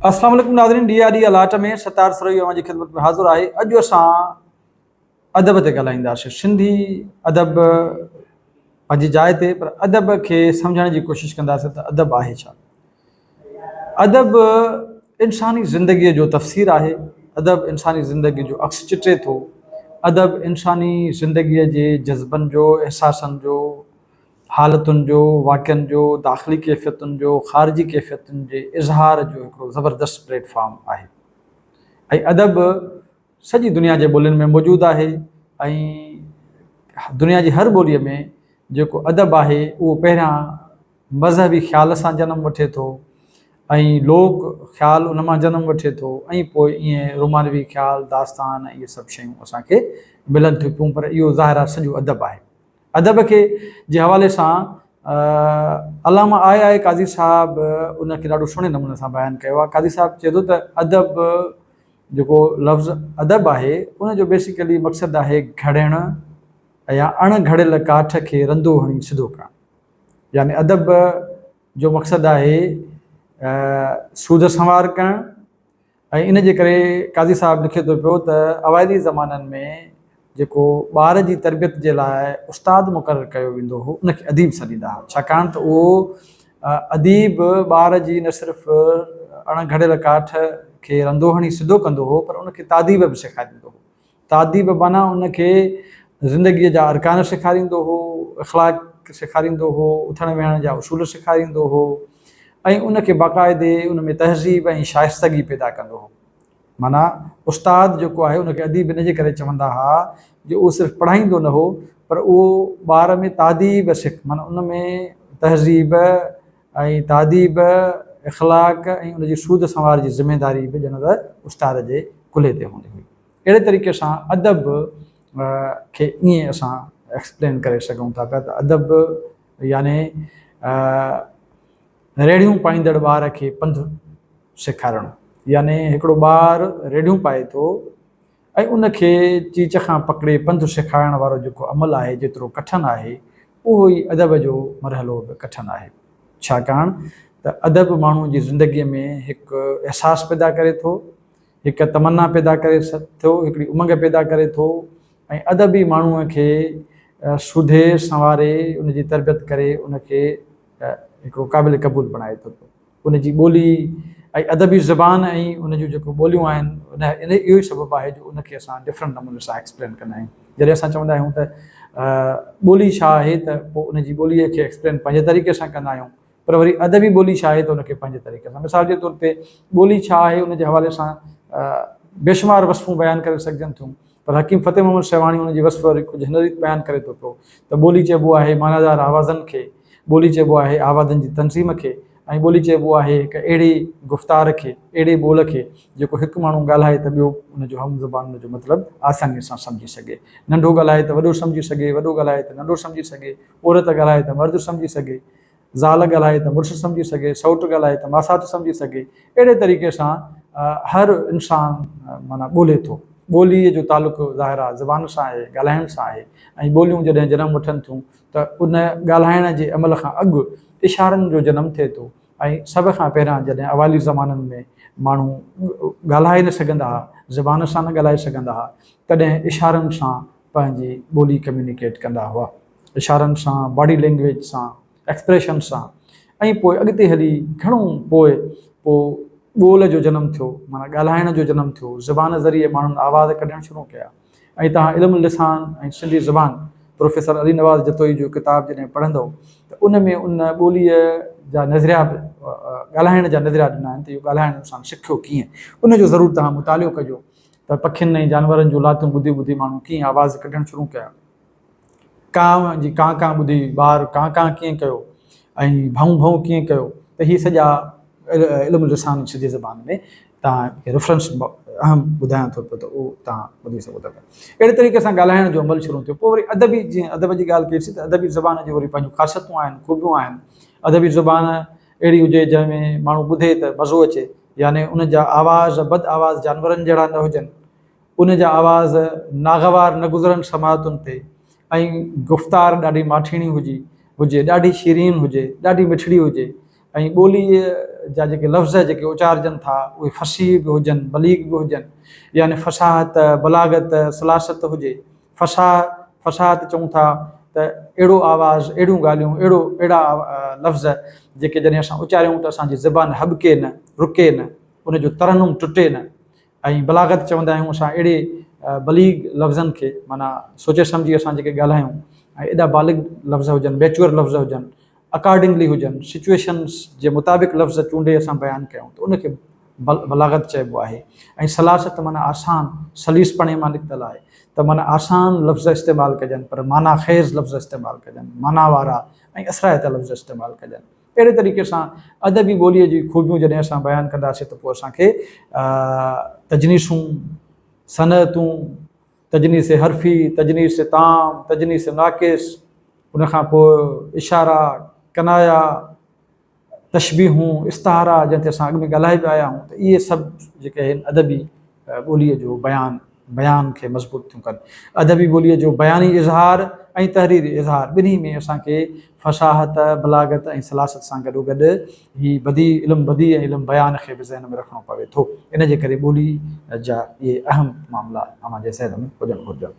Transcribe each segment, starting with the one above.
السلام عليڪم ناظرين ڊي آر ڊي الاٽ ۾ ستار سروي اوهان جي خدمت ۾ حاضر آهي اڄ اسان ادب تي ڳالهائينداسين سنڌي ادب پنهنجي جاء تي پر ادب کي سمجهڻ جي ڪوشش ڪنداسين ته ادب آهي ڇا ادب انساني زندگيء جو تفسير آهي، ادب انساني زندگيء جو عڪس چٽي ٿو، ادب انساني زندگيء جي جذبن جو، احساسن جو، حالتن جو، واقعن جو، داخلي ڪيفيتن جو، خارجي ڪيفيتن جي اظهار جو هڪڙو زبردست پليٽ فارم آهي ۽ ادب سڄي دنيا جي ٻولين ۾ موجود آهي ۽ دنيا جي هر ٻوليء ۾ جيڪو ادب آهي اهو پهريان مذهبي خيال سان جنم وٺي ٿو ۽ لوڪ خيال ان مان جنم وٺي ٿو ۽ پوء ائين رومانوي خيال، داستان ۽ اهي سڀ شيون اسان کي ملن ٿيون پيون پر اهو ظاهر آهي سڄو ادب آهي. ادب کي جي حوالي سان علامه آء آء قاضي صاحب ان کي ڏاڍو سهڻي نموني سان بيان ڪيو آهي. قاضي صاحب چئي ٿو ته ادب جيڪو لفظ ادب آهي ان جو بيسيڪلي مقصد آهي گهڙڻ يا اڻ گهڙيل ڪاٺ کي رندو هڻي سڌو ڪرڻ. يعني ادب جو مقصد آهي سود سنوار ڪرڻ ۽ ان جي ڪري قاضي صاحب لکي ٿو پيو ته اوائلي زمانن ۾ جيڪو ٻار جي تربيت جي لاء استاد مقرر ڪيو ويندو هو ان کي اديب سڏيندا هئا ڇاڪاڻ ته اهو اديب ٻار جي نه صرف اڻ گهڙيل ڪاٺ کي رندو هڻي سڌو ڪندو هو پر ان کي تاديب به سيکاريندو هو تاديب معنيٰ ان کي زندگيء جا ارڪان سيکاريندو هو، اخلاق سيکاريندو هو، اٿڻ ويهڻ جا اصول سيکاريندو هو ۽ ان کي باقاعدي ان ۾ تهذيب ۽ شائستگي پيدا ڪندو هو. معنيٰ استاد جيڪو آهي ان کي اديب ان جي ڪري چوندا ها جو اهو صرف پڙهائيندو نه هو پر اهو ٻار ۾ تاديب سک معنيٰ ان ۾ تهذيب ۽ تاديب، اخلاق ۽ ان جي سود سنوار جي ذميداري به ڄڻ ته استاد جي ڪلهي تي هوندي هئي. اهڙي طريقي سان ادب کي ائين اسان ايڪسپلين ڪري سگهون ٿا پيا ته ادب يعني ريڙهيون پائيندڙ ٻار کي پنڌ سيکارڻ يعني هڪڙو ٻار ريڙهيون پائي ٿو ۽ ان کي چيچ کان پڪڙي پنڌ سيکارڻ وارو جيڪو عمل آهي جيترو ڪٺن آهي اهو ئي ادب جو مرحلو به ڪٺن آهي ڇاڪاڻ ته ادب ماڻهو جي زندگي ۾ هڪ احساس پيدا ڪري ٿو هڪ تمنا پيدا ڪري ٿو، هڪڙي امنگ پيدا ڪري ٿو ۽ ادب ئي ماڻهوء کي سوڌي سنواري ان جي تربيت ڪري ان کي هڪڙو قابل قبول بڻائي ٿو پيو. ان جي ٻولي ۽ ادبي زبان ۽ ان جون جيڪو ٻوليون آهن ان اهو ئي سبب آهي جو ان کي اسان ڊفرنٽ نموني سان ايڪسپلين ڪندا آهيون. جڏهن اسان چوندا آهيون ته ٻولي ڇا آهي ته پوء ان جي ٻوليء کي ايڪسپلين پنهنجي طريقي سان ڪندا آهيون. پر وري ادبي ٻولي ڇا آهي ته ان کي پنهنجي طريقي سان مثال جي طور تي ٻولي ڇا آهي ان جي حوالي سان بيشمار وصفون بيان ڪري سگهجن ٿيون پر حڪيم فتح محمد سيوهاڻي ان جي وصف وري ڪجهه هن ريت بيان ڪري ٿو پيو ته ٻولي چئبو آهي معنادار آوازن کي ٻولي چئبو آهي آوازن جي تنظيم کي ۽ ٻولي چئبو آهي هڪ اهڙي گفتار کي اهڙي ٻول کي جيڪو هڪ ماڻهو ڳالهائي ته ٻيو ان جو هم زبان ان جو مطلب آساني سان سمجهي سگهي ننڍو ڳالهائي ته وڏو سمجهي سگهي وڏو ڳالهائي ته ننڍو سمجهي سگهي عورت ڳالهائي ته مرد سمجهي سگهي زال ڳالهائي ته مڙس سمجهي سگهي، سئوٽ ڳالهائي ته ماسات سمجهي سگهي، اهڙي طريقي سان هر انسان معنيٰ ٻولي ٿو. ٻوليء جو تعلق ظاهر آهي زبان سان آهي، ڳالهائڻ سان آهي ۽ ٻوليون جڏهن جنم وٺن ٿيون ته ان ڳالهائڻ جي عمل کان اڳ اشارن جو جنم ٿئي ٿو ۽ سڀ کان پهريان جڏهن اوائلي زمانن ۾ ماڻهو ڳالهائي نه سگهندا ها، زبان سان نه ڳالهائي سگهندا ها، تڏهن اشارن سان پنهنجي ٻولي ڪميونيڪيٽ ڪندا هئا. اشارن سان، باڊي لينگويج سان، ايڪسپريشن سان ۽ پوء اڳتي هلي گهڻو پوء پوء ٻول جو جنم ٿيو معنيٰ ڳالهائڻ جو جنم ٿيو، زبان ذريعي ماڻهن آواز ڪڍڻ شروع ڪيا ۽ توهان علم اللسان ۽ سنڌي زبان پروفيسر علي نواز جتوئي جو ڪتاب جڏهن پڙهندؤ ته ان ۾ ان ٻوليء جا نظريا به ڳالهائڻ جا نظريا ڏنا آهن ته اهو ڳالهائڻ انسان سکيو ڪيئن ان جو ضرور توهان مطالعو ڪجو ته پکين ۽ جانورن جون لاتيون ٻڌي ٻڌي ماڻهو ڪيئن آواز ڪڍڻ شروع ڪيا. ڪانء جي ڪان ڪان ٻڌي ٻار ڪان ڪان ڪيئن ڪيو ۽ ڀئون ڀئون ڪيئن ڪيو ته هي سڄا علم لسان سنڌي زبان ۾ توهان کي ريفرنس اهم ٻڌايان ٿو پيو ته اهو توهان ٻڌي سگهو ٿا پيا اهڙي طريقي سان ڳالهائڻ جو عمل شروع ٿيو پوء وري ادبي جيئن ادب جي ڳالهه ڪئي سي ته ادبي زبان جون وري پنهنجون خاصيتون آهن خوبيون آهن ادبي زبان اهڙي هجي جنهن ۾ ماڻهو ٻڌي ته مزو اچي يعني ان جا آواز بد آواز جانورن جهڙا نه هجن ان جا آواز ناگوار نه گذرن سماعتن تي ۽ گفتار ڏاڍي ماٺيڻي هجي هجي، ڏاڍي شيرين هجي، ڏاڍي مٺڙي هجي ۽ ٻوليء جا جيڪي لفظ جيڪي اچارجن ٿا اهي فصيح به هجن، بليغ به هجن، يعني فصاحت، بلاغت، سلاست هجي. فصاح، فصاحت چئون ٿا ته اهڙو آواز، اهڙيون ڳالهيون، اهڙو، اهڙا لفظ جيڪي جڏهن اسان اچاريون ته اسان جي زبان هٻڪي نه، رڪي نه، ان جو ترنم ٽٽي نه ۽ بلاغت چوندا آهيون اسان اهڙي بليغ لفظن کي معنيٰ سوچي سمجهي اسان جيڪي ڳالهايون ۽ ايڏا بالغ لفظ هجن، ميچوئر لفظ هجن، اڪارڊنگلي هجن، سچوئيشنس جي مطابق لفظ چونڊي اسان بيان ڪيون ته ان کي بلاغت چئبو آهي ۽ سلاست معنيٰ آسان، سليس پڻي مان نڪتل آهي ته معنيٰ آسان لفظ استعمال ڪجن پر معنيٰ خيز لفظ استعمال ڪجن، معنيٰ وارا ۽ اثرائتا لفظ استعمال ڪجن. اهڙي طريقي سان ادبي ٻوليء جي خوبيون جڏهن اسان بيان ڪنداسين ته پوء اسان کي تجنيسون، صنعتون، تجنيس حرفي، تجنيس تام، تجنيس ناقص، ان کان پوء اشارا، ڪنايا، تشبيهون، استعارا جنهن تي اسان اڳ ۾ ڳالهائي به آيا آهيون ته اهي سڀ جيڪي آهن ادبي ٻوليء جو بيان بيان کي مضبوط ٿيون ڪن. ادبي ٻوليء جو بياني اظهار ۽ تحريري اظهار ٻنهي ۾ اسان کي فصاحت، بلاغت ۽ سلاست سان گڏوگڏ هي بديع، علم بديع ۽ علم بيان کي به ذهن ۾ رکڻو پوي ٿو. ان جي ڪري ٻولي جا اهي اهم معاملا اوهان جي ذهن ۾ هجڻ گهرجن.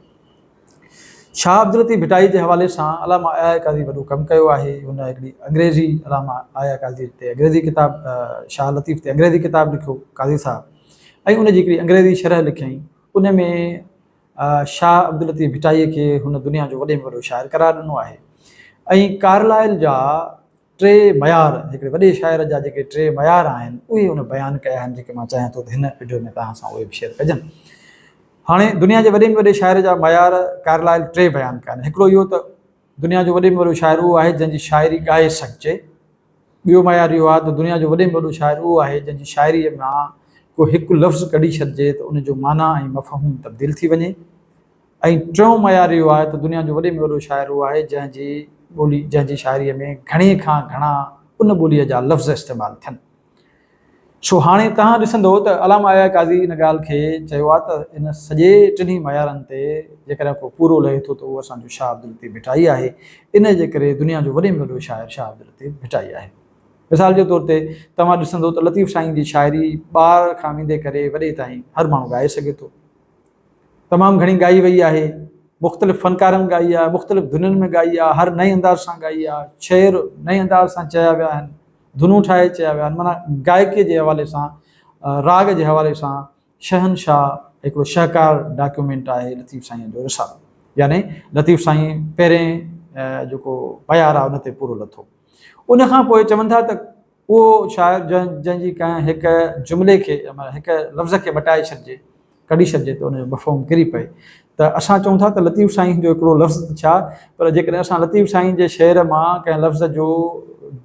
شاهه عبداللطيف ڀٽائي جي حوالي سان علامه آء آء قاضي وڏو ڪم ڪيو آهي. هن هڪڙي انگريزي علامه آء آء قاضي تي انگريزي ڪتاب شاهه لطيف تي انگريزي ڪتاب لکيو قاضي صاحب ۽ ان جي هڪڙي انگريزي شرح لکيائين. ان ۾ شاهه عبداللطيف ڀٽائي کي هن دنيا جو وڏي ۾ وڏو شاعر قرار ڏنو آهي ۽ ڪارلائل جا ٽي معيار، هڪڙي وڏي شاعر جا جيڪي ٽي معيار آهن، اهي هن بيان ڪيا آهن، جيڪي مان چاهيان ٿو ته هن وڊيو ۾ توهان سان اهي به شيئر ڪجن. هاڻي دنيا جي وڏي ۾ وڏي شاعر جا معيار ڪارلائل ٽي بيان ڪيا آهن. هڪڙو اهو ته دنيا جو وڏي ۾ وڏو شاعر اهو آهي جنهن جي شاعري ڳائي سگهجي. ٻيو معيار اهو آهي ته دنيا جو وڏي ۾ وڏو شاعر اهو آهي جنهن جي شاعريء مان ڪو هڪ لفظ ڪڍي ڇڏجي ته ان جو معنيٰ ۽ مفهوم تبديل ٿي وڃي. ۽ ٽيون معيار اهو آهي ته دنيا جو وڏي ۾ وڏو شاعر اهو آهي جنهن جي ٻولي جنهن جي شاعريء ۾ گهڻي کان گهڻا ان ٻوليء جا لفظ استعمال ٿين. سو هاڻي توهان ڏسندو ته علامه آء آء قاضي ان ڳالهه کي چيو آهي ته ان سڄي ٽنهي معيارن تي جيڪڏهن ڪو پورو لهي ٿو ته اهو اسان جو شاهه عبداللطيف ڀٽائي آهي. ان جي ڪري دنيا جو وڏي ۾ وڏو شاعر شاهه عبداللطيف ڀٽائي آهي. مثال جي طور تي توهان ڏسندو ته لطيف سائين جي شاعري ٻار کان ويندي ڪري وڏي تائين هر ماڻهو ڳائي سگهي ٿو. تمام گهڻي ڳائي وئي آهي، مختلف فنڪارن ڳائي آهي، مختلف ڌنين ۾ ڳائي آهي، هر نئين انداز سان ڳائي آهي، شعر نئين انداز سان چيا ويا آهن، ڌنون ٺاهي چيا ويا آهن، معنيٰ گائڪيء جي حوالي سان، راڳ جي حوالي سان شهنشاهه هڪڙو شهڪار ڊاڪيومينٽ آهي لطيف سائينء جو رسالو. يعني لطيف سائين پهرين جيڪو معيار آهي ان تي پورو لٿو. ان کان پوء چون ٿا ته اهو شاعر جنهن جنهن جي ڪنهن هڪ جملي کي معنيٰ هڪ لفظ کي مٽائي ڇڏجي، ڪڍي ڇڏجي ته ان جو مفهوم ڪري پئي ته اسان چئون ٿا ته لطيف سائين جو هڪڙو لفظ ته ڇا پر جيڪڏهن اسان لطيف سائين جي شعر مان ڪنهن لفظ جو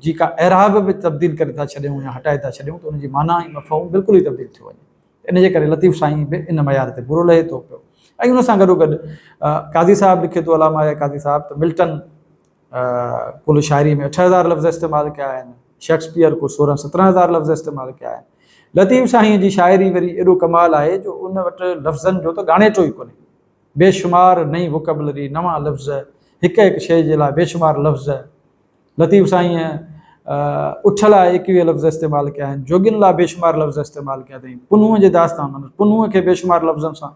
جي ڪا اعراب به تبديل ڪري ٿا ڇڏيون يا هٽائي ٿا ڇڏيون ته ان جي معنيٰ ۽ مفهوم بلڪل ئي تبديل ٿيو وڃي. ان جي ڪري لطيف سائين به ان معيار تي پورو لهي ٿو پيو ۽ ان سان گڏوگڏ قاضي صاحب لکي ٿو علامه قاضي صاحب ته ملٽن ڪل شاعريء ۾ 8000 لفظ استعمال ڪيا آهن، شيڪسپيئر ڪو سورهن سترهن هزار لفظ استعمال ڪيا آهن. لطيف سائينء جي شاعري وري ايڏو ڪمال آهي جو ان وٽ لفظن جو ته ڳاڻيٽو ئي ڪونهي. بيشمار نئين ووڪبلري، نوان لفظ، هڪ هڪ شيء جي لاء بيشمار لفظ. لطيف سائينء اٺ لاء ايڪويهه لفظ استعمال ڪيا آهن، جوڳين لاء بيشمار لفظ استعمال ڪيا اٿائين، پنهونء جي داستان معنيٰ پنهونء کي بيشمار لفظن سان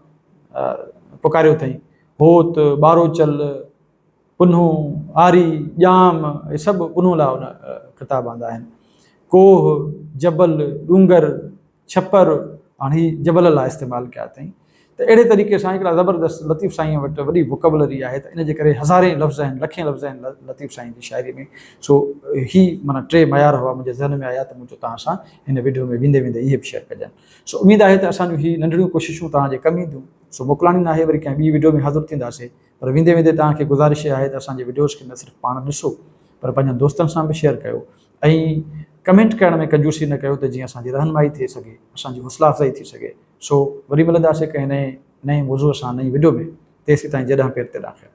پڪاريو اٿائين، هوت، ٻاروچل، پنهون، آري، ڄام، اهي سڀ پنهون لاء ان خطاب آندا آهن. ڪوهه، جبل، ڏونگر، ڇپر هاڻي هي جبل لاء استعمال ڪيا اٿائين ته اهڙي طريقي سان هڪڙا زبردست لطيف سائينء وٽ وڏي ووڪبلري آهي ته ان جي ڪري هزارين لفظ آهن، لکين لفظ آهن لطيف سائين جي شاعريء ۾ سو هي معنيٰ ٽي معيار هئا منهنجي ذهن ۾ آيا ته مون چيو توهان سان هن وڊيو ۾ ويندي ويندي اهي به شيئر ڪجن. سو اميد آهي ته اسان جون هي ننڍڙيون ڪوششون توهان جي ڪم اينديون. سو موڪلاڻي ناهي وري ڪنهن ٻي وڊيو ۾ حاضر ٿينداسين. پر ويندي ويندي توهان کي گذارش اها آهي ته اسان جي وڊيوز کي نه صرف پاڻ ڏسو پر پنهنجن دوستن سان به شيئر ڪيو ۽ ڪمينٽ ڪرڻ ۾ ڪنجوسي نه ڪيو ته جيئن اسان جي رهنمائي ٿئي سگهي اسان جي حوصلا افزائي ٿي سگهي سو وري ملنداسين ڪنهن نئين نئين موضوع سان نئين وڊيو ۾ تيسين تائين جيڏانهن پير تيڏانهن خير.